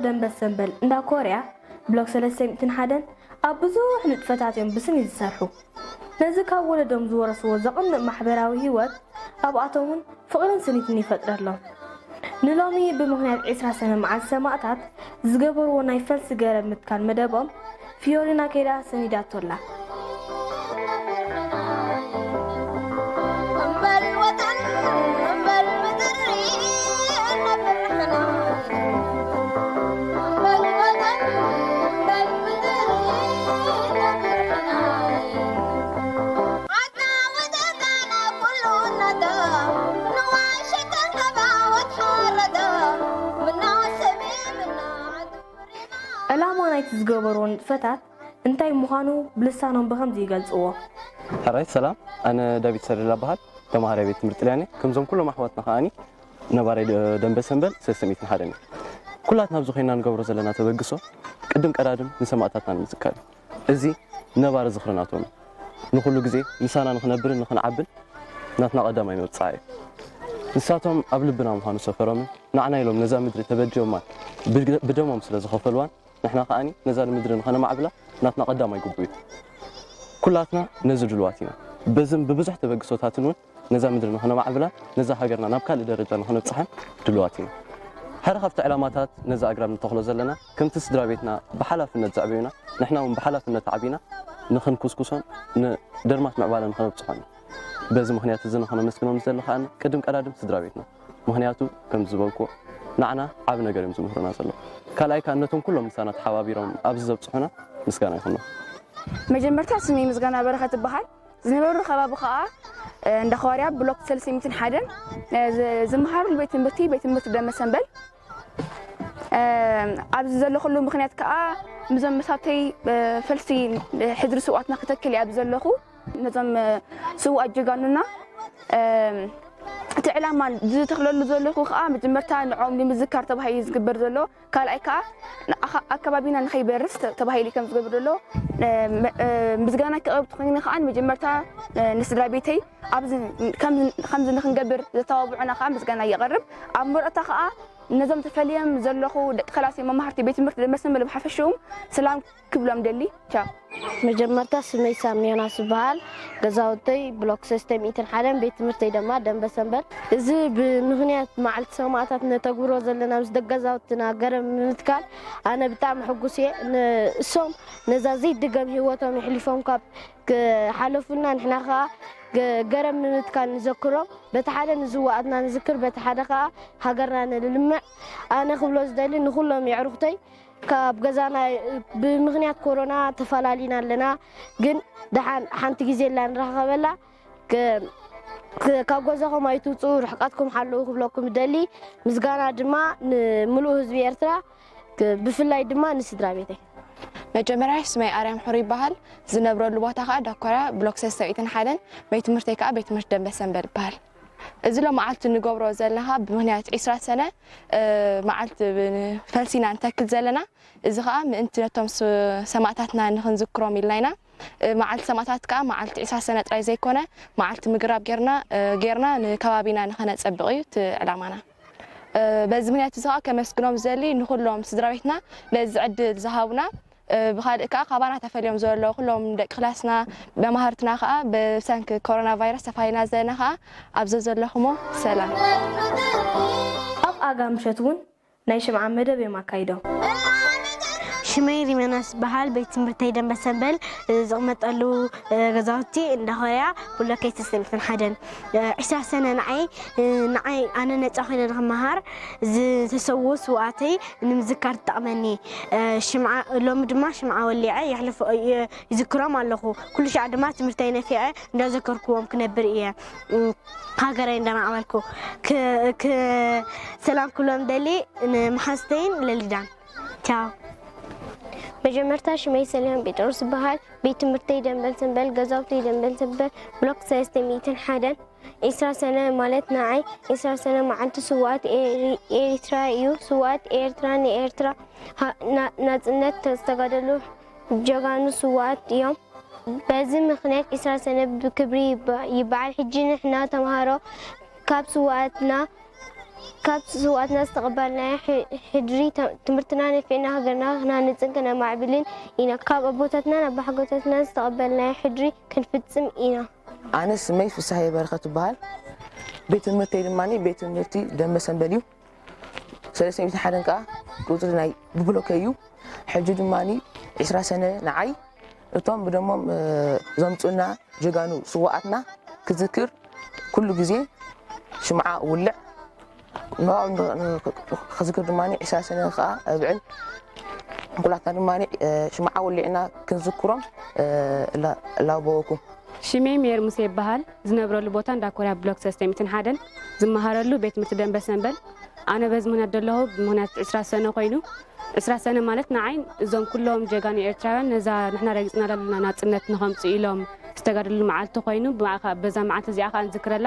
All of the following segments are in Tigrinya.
ደንበ ሰንበል እንዳ ኮርያ ብሎክ ሰለስተ ሚእትን ሓደን ኣብ ብዙሕ ንጥፈታት እዮም ብስኒት ዝሰርሑ። ነዚ ካብ ወለዶም ዝወረስዎ ዘቕንእ ማሕበራዊ ህይወት ኣብኣቶም እውን ፍቕርን ስኒትን ይፈጥረሎም። ንሎሚ ብምኽንያት ዕስራ ሰነ መዓልቲ ሰማእታት ዝገበርዎ ናይ ፈልሲ ገረብ ምትካል መደቦም ፊዮሪና ከይዳ ሰኒዳቶ ኣላ። ዕላማ ናይቲ ዝገበርዎ ንጥፈታት እንታይ ምዃኑ ብልሳኖም ብኸምዚ ይገልጽዎ። ሕራይ ሰላም፣ ኣነ ዳዊት ሰለላ እበሃል። ተማሃራይ ቤት ትምህርቲ ጥልያን እየ። ከምዞም ኩሎም ኣሕዋትና ከኣኒ ነባራይ ደ-፣ ደንበ ሰንበል ሰለስተ ሚእትን ሓደን እየ። ኩላትና ኣብዚ ኮይና ንገብሮ ዘለና ተበግሶ ቅድም ቀዳድም ንሰማእታትና ንምዝካር እዩ። እዚ ነባሪ ዝኽሪ ናቶም እዩ። ንኹሉ ግዜ ምሳና ንኽነብርን ንኽንዓብን ናትና ቀዳማይ መብጽዓ እዩ። ንሳቶም ኣብ ልብና ምዃኑ ሰፈሮምን ንዓና ኢሎም ነዛ ምድሪ ተበድዮማን ብደ-፣ ብደሞም ስለ ዝኸፈልዋን ንሕና ከኣኒ ነዛ ንምድሪ ንኸነማዕብላ ናትና ቀዳማይ ግቡእ እዩ። ኩላትና ነዚ ድልዋት ኢና። በዝም ብብዙሕ ተበግሶታትን እውን ነዛ ምድሪ ንኸነማዕብላ ነዛ ሃገርና ናብ ካልእ ደረጃ ንኸነብጽሓን ድልዋት ኢና። ሓደ ካብቲ ዕላማታት ነዛ ኣግራብ ንተኽሎ ዘለና ከምቲ ስድራ ቤትና ብሓላፍነት ዘዕበዩና ንሕና እውን ብሓላፍነት ዓቢና ንኽንኩስኩሶን ንደርማስ ምዕባለ ንኸነብጽሖን እዩ። በዚ ምኽንያት እዚ ንኸነመስግኖም ዝደሊ ከኣ ቅድም ቀዳድም ስድራ ቤትና። ምኽንያቱ ከም ዝበልኩ ንዓና ዓቢ ነገር እዮም ዝምህሩና ዘለዉ። ካልኣይ ከኣ ነቶም ኩሎም ምሳና ተሓባቢሮም ኣብዚ ዘብጽሑና ምስጋና ይኹኖም። መጀመርታ ስመይ ምስጋና በረኸት ትበሃል። ዝነበሩ ከባቢ ከኣ፣ እ፣ እንዳ ኸዋርያ ብሎክ ሰለስተ ሚእትን ሓደን፣ እ፣ ዝ-፣ ዝመሃሩሉ ቤት ትምህርቲ፣ ቤት ትምህርቲ ደመ ሰንበል። እ፣ ኣብዚ ዘለኹሉ ምኽንያት ከኣ ምዞም መሳተይ፣ እ፣ ፈልሲ፣ እ፣ ሕድሪ ስውኣትና ክተክል እየ ኣብዚ ዘለኹ። ነዞም፣ እ፣ ስውኣት ጀጋኑና፣ እ፣ እቲ ዕላማ ዝተኽለሉ ዘለኹ ከኣ መጀመርታ ንዕኦም ንምዝካር ተባሂሉ እዩ ዝግበር ዘሎ። ካልኣይ ከኣ ንኣኻ-፣ ኣከባቢና ንኸይበርስ ተ-፣ ተባሂሉ ከም ዝገብር ዘሎ፣ እ፣ መ-፣ እ፣ ምስጋና ክቐርብ ትኾይኒ ከኣ ንመጀመርታ፣ እ፣ ንስድራ ቤተይ ኣብዚ ከምዚ፣ ከምዚ ንኽንገብር ዘተባብዑና ከኣ ምስጋና የቐርብ። ኣብ መረታ ከኣ ነዞም ተፈልዮም ዘለኹ ደቂ ከላሲ መማህርቲ ቤት ትምህርቲ ደንበ ሰንበል ብሓፈሽኡም ሰላም ክብሎም ደሊ። ቻው። መጀመርታ ስመይ ሳም ዮናስ ይበሃል። ገዛውተይ ብሎክ ሰለስተ ሚእትን ሓደን፣ ቤት ትምህርተይ ድማ ደንበ ሰንበል። እዚ ብምኽንያት መዓልቲ ሰማእታት ነተግብሮ ዘለና ምስ ደቂ ገዛውትና ገረብ ንምትካል ኣነ ብጣዕሚ ሕጉስ እየ። ን-፣ እሶም ነዛ ዘይድገም ህይወቶም የሕሊፎም ካብ ክሓለፉልና ንሕና ከኣ ገ-፣ ገረብ ንምትካል ንዘክሮም። በቲ ሓደ ንዝዋኣትና ንዝክር፣ በቲ ሓደ ከኣ ሃገርና ነልምዕ። ኣነ ክብሎ ዝደሊ ንኹሎም የዕሩኽተይ ካብ ገዛና ብምኽንያት ኮሮና ተፈላሊና ኣለና፣ ግን ደሓን ሓንቲ ግዜ ኣላ ንራኸበላ። ከ-፣ ከ-፣ ካብ ገዛኹም ኣይትውፅኡ፣ ርሕቀትኩም ሓልዉ ክብለኩም እደሊ። ምስጋና ድማ ንምሉእ ህዝቢ ኤርትራ፣ ከ-፣ ብፍላይ ድማ ንስድራ ቤተይ። መጀመርያ ስመይ ኣርያም ሕሩ ይበሃል። ዝነብረሉ ቦታ ከኣ ዳኮርያ ብሎክ ሰለስተ ሚእትን ሓደን፣ ቤት ትምህርተይ ከኣ ቤት ትምህርቲ ደንበ ሰንበል ይበሃል። እዚ ሎመዓልቲ ንገብሮ ዘለና ከኣ ብምኽንያት ዒስራ ሰነ፣ እ፣ መዓልቲ ብ-፣ ፈልሲና ንተክል ዘለና። እዚ ከኣ ምእንቲ ነቶም ስ-፣ ሰማእታትና ንኽንዝክሮም ኢልና ኢና። እ፣ መዓልቲ ሰማእታት ከኣ መዓልቲ ዒስራ ሰነ ጥራይ ዘይኮነ፣ መዓልቲ ምግራብ ጌርና፣ እ፣ ጌርና ንከባቢና ንኸነጸብቕ እዩ እቲ ዕላማና። እ፣ በዚ ምኽንያት እዚ ከኣ ከመስግኖም ዝደሊ ንኹሎም ስድራ ቤትና ነዚ ዕድል ዝሃቡና፣ እ፣ ብኻልእ ከኣ ካባና ተፈልዮም ዘለዉ ኩሎም ደቂ ክላስና፣ መማህርትና ከኣ ብሰንኪ ኮሮና ቫይረስ ተፋሊና ዘለና ከኣ ኣብ ዘዘለኹሞ ሰላም። ኣብ ኣጋ ምሸት እውን ናይ ሽምዓ መደብ እዮም ኣካይዶም። ሽመይ ሪመናስ በሃል፣ ቤት ትምህርተይ ደንበ ሰንበል፣ እ፣ ዝቕመጠሉ፣ እ፣ ገዛውቲ እንዳ ኾርያ ብሎኬት ሰለስተ ሚእትን ሓደን። እ፣ ዒስራ ሰነ ንዓይ፣ እ፣ ንዓይ ኣነ ነጻ ኮይነ ንኽመሃር ዝተሰውኡ ስውኣተይ ንምዝካር ትጠቕመኒ። እ፣ ሽምዓ፣ ሎሚ ድማ ሽምዓ ወሊዐ የሕልፎ፣ የ-፣ ይዝክሮም ኣለኹ። ኩሉ ሻዕ ድማ ትምህርተይ ነፊዐ እንዳዘከርኩዎም ክነብር እየ። እ፣ ሃገረይ እንዳማዕበልኩ ክ-፣ ክ-፣ ሰላም ክብሎም ደሊ ንመሓዝተይን ለሊዳን። ቻው። መጀመርታ ሽመይ ሰሊሆም ጴጥሮስ ይበሃል። ቤት ትምህርተይ ደንበል ሰንበል፣ ገዛውተይ ደንበል ሰንበል፣ ብሎክ ሰለስተ ሚእትን ሓደን። ዒስራ ሰነ ማለት ንዓይ ዒስራ ሰነ መዓልቲ ስውኣት ኤሪ-፣ ኤሪትራ እዩ። ስውኣት ኤርትራ ንኤርትራ ሃ-፣ ና-፣ ናጽነት ዝተጋደሉ ጀጋኑ ስውኣት እዮም። በዚ ምኽንያት ዒስራ ሰነ ብክብሪ ይበ-፣ ይበዓል። ሕጂ ንሕና ተምሃሮ ካብ ስውኣትና ካብ ስውኣትና ዝተቐበልናዮ ሕድሪ ትምህርትና ነፊዕና ሃገርና ክናንጽን ክነማዕብልን ኢና። ካብ ኣቦታትናን ኣባሓጎታትናን ዝተቐበልናዮ ሕድሪ ክንፍጽም ኢና። ኣነ ስመይ ፍሳሃየ በረኸት እበሃል። ቤት ትምህርተይ ድማ ቤት ትምህርቲ ደንበ ሰንበል እዩ። ሰለስተ ሚእትን ሓደን ከዓ ቁፅሪ ናይ ብብሎከይ እዩ። ሕጂ ድማ ዒስራ ሰነ ንዓይ እቶም ብደሞም ዘምፁና ጀጋኑ ስዋኣትና ክዝክር ኩሉ ግዜ ሽምዓ ውልዕ ንዕኦም ክዝክር ድማ ዒስራ ሰነ ከዓ ኣብዕል ኩላትና ድማ ሽምዓ ውሊዕና ክንዝክሮም እላበወኩም። ሽመይ ሜር ሙሴ ይበሃል። ዝነብረሉ ቦታ እንዳ ኮርያ ብሎክ ሰለስተ ሚእትን ሓደን፣ ዝመሃረሉ ቤት ትምህርቲ ደንበ ሰንበል። ኣነ በዚ ምኽንያት ዘለኹ ብምኽንያት ዕስራ ሰነ ኮይኑ፣ ዕስራ ሰነ ማለት ንዓይ እዞም ኩሎም ጀጋኑ ኤርትራውያን ነዛ ንሕና ረጊጽና ዘለና ናጽነት ንኸምጽኡ ኢሎም ዝተጋደሉ መዓልቲ ኮይኑ፣ ብኣኻ-፣ በዛ መዓልቲ እዚኣ ኸኣ ንዝክረላ።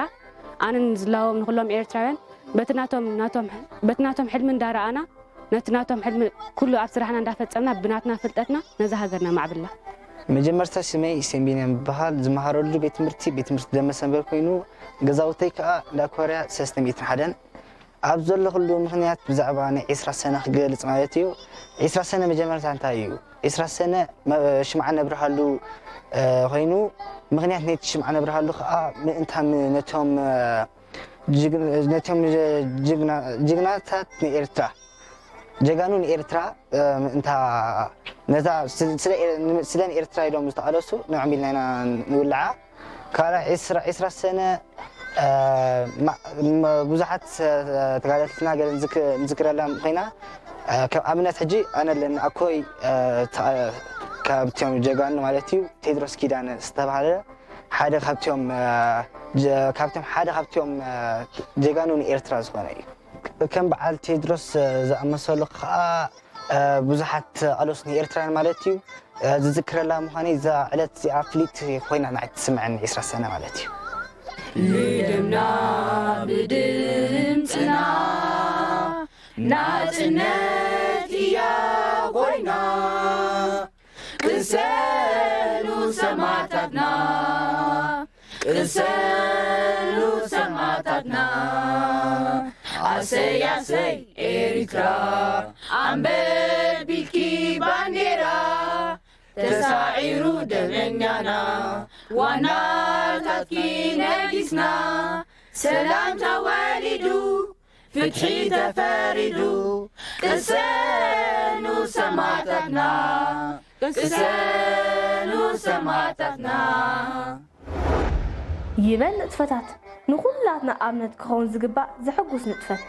ኣነን ዝላዎም ንኹሎም ኤርትራውያን በቲ ናቶም፣ ናቶም፣ በቲ ናቶም ሕልሚ እንዳረኣና፣ ነቲ ናቶም ሕልሚ ኩሉ ኣብ ስራሕና እንዳፈጸምና ብናትና ፍልጠትና ነዛ ሃገር ነማዕብላ። መጀመርታ ስመይ ሰምቢን እየ ምበሃል። ዝመሃረሉ ቤት ትምህርቲ፣ ቤት ትምህርቲ ደመ ሰንበል ኮይኑ፣ ገዛውተይ ከኣ እንዳ ኮርያ ሰለስተ ሚእትን ሓደን። ኣብ ዘለኹሉ ምኽንያት ብዛዕባ ናይ ዒስራ ሰነ ክገልጽ ማለት እዩ። ዒስራ ሰነ መጀመርታ እንታይ እዩ? ዒስራ ሰነ መ-፣ ሽምዓ ነብርሃሉ፣ እ፣ ኮይኑ፣ ምኽንያት ናይቲ ሽምዓ ነብርሃሉ ከኣ ምእንታን ነቶም፣ እ፣ ጅግ-፣ ነቶም ጀ-፣ ጅግና-፣ ጅግናታት ንኤርትራ፣ ጀጋኑ ንኤርትራ፣ እ፣ ምእንታ ነታ ስ-፣ ስለ ኤ-፣ ን-፣ ስለ ንኤርትራ ኢሎም ዝተቓለሱ ንዕኦም ኢልና ኢና ንውልዓ። ካልኣይ ዒስራ፣ ዒስራ ሰነ፣ እ፣ ማ-፣ ም-፣ ብዙሓት፣ እ፣ ተጋደልትና ገለ ንዝክ-፣ ንዝክረላ ኮይና፣ እ፣ ከም ኣብነት ሕጂ ኣነ ኣለኒ ኣኮይ፣ እ፣ ተ-፣ ካብቶም ጀጋኑ ማለት እዩ፣ ቴድሮስ ኪዳነ ዝተባህለ ሓደ ካብቶም፣ እ፣ ጀ-፣ ካብቶም ሓደ ካብቶም፣ እ፣ ጀጋኑ ንኤርትራ ዝኾነ እዩ። ከም በዓል ቴድሮስ፣ እ፣ ዝኣመሰሉ ከኣ፣ እ፣ ብዙሓት ኣሎስ ንኤርትራውያን ማለት እዩ፣ እ፣ ዝዝክረላ ምዃነይ እዛ ዕለት እዚኣ ፍልይቲ ኮይና ንዓይ ትስምዐኒ፣ ዒስራ ሰነ ማለት እዩ። ብደምና ብድምፅና ናፅነት እያ ኮይና። ቅሰኑ ሰማእታትና፣ ቅሰኑ ሰማእታትና። ኣሰይ ኣሰይ ኤሪትራ፣ ኣንበልቢልኪ ባንዴራ፣ ተሳዒሩ ደመኛና፣ ዋናታትኪ ነጊስና፣ ሰላም ተወሊዱ፣ ፍትሒ ተፈሪዱ። ቅሰኑ ሰማእታትና፣ ቅሰኑ ሰማእታትና። ይበል ንጥፈታት፣ ንኹላትና ኣብነት ክኸውን ዝግባእ ዘሐጉስ ንጥፈት።